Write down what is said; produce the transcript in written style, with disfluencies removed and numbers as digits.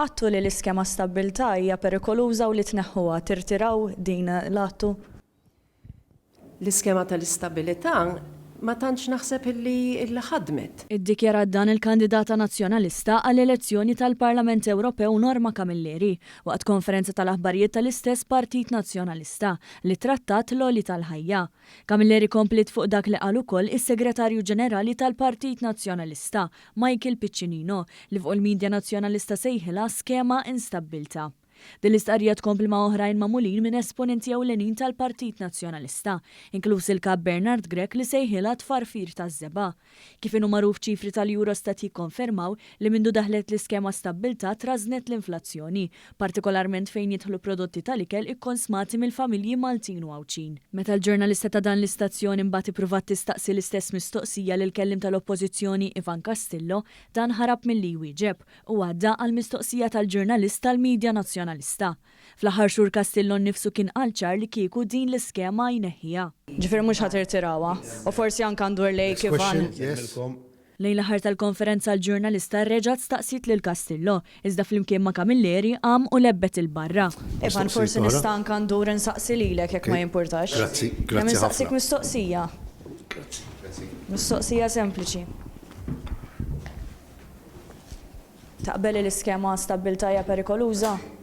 Għadtu li l-iskema Stabbiltà hija perikoluża u li tneħħuha. Tirtiraw din l-għadtu? L-iskema tal-istabilità ma tantx naħseb illi ħadmet. Iddikjarat dan il-kandidata Nazzjonalista għall-elezzjoni tal-Parlament Ewropew Norma Camilleri waqt konferenza tal-aħbarijiet tal-istess Partit Nazzjonalista li ttrattat l-għoli tal-ħajja. Camilleri kompliet fuq dak li qal ukoll is-Segretarju Ġenerali tal-Partit Nazzjonalista, Michael Piccinino, li fuq il-midja Nazzjonalista sejħilha skema instabbilta. Din l-istqarrija tkompli ma' oħrajn magħmulin minn esponenti ewlenin tal-Partit Nazzjonalista, inkluż il-Kap Bernard Grech li sejħilha tfarfir taż-żebgħa. Kif inhu magħruf ċifri tal-Eurostat jikkonfermaw li mindu daħlet l-iskema Stabbiltà trażżnet l-inflazzjoni, partikolarment fejn jidħlu prodotti tal-ikel ikkonsmati mill-familji Maltin u Għawdxin. Meta l-ġurnalista ta' dan l-istazzjon imbagħad ippruvat tistaqsi l-istess mistoqsija lill-kelliem tal-Oppożizzjoni Ivan Castillo, dan ħarab milli jwieġeb u għadda għall-mistoqsija tal-ġurnalist tal-midja Nazzjonalista. Fl-aħħar xhur Castillo nnifsu kien qal ċar li kieku din l-iskema jneħħiha. Ġifieri mhux ħa tirtirawha. U forsi anke ndur lejk Ivan. Lejn l-aħħar tal-konferenza l-ġurnalista reġgħet staqsiet lil Castillo, iżda flimkien ma' Camilleri qam u lebbet 'il barra. Ivan, forsi nista' anke ndur insaqsi lilek jekk ma jimpurtax. Grazzi, grazzi ħafna. Insaqsik mistoqsija. Grazzi. Mistoqsija sempliċi. Taqbel li l-iskema stabbiltà hija perikoluża?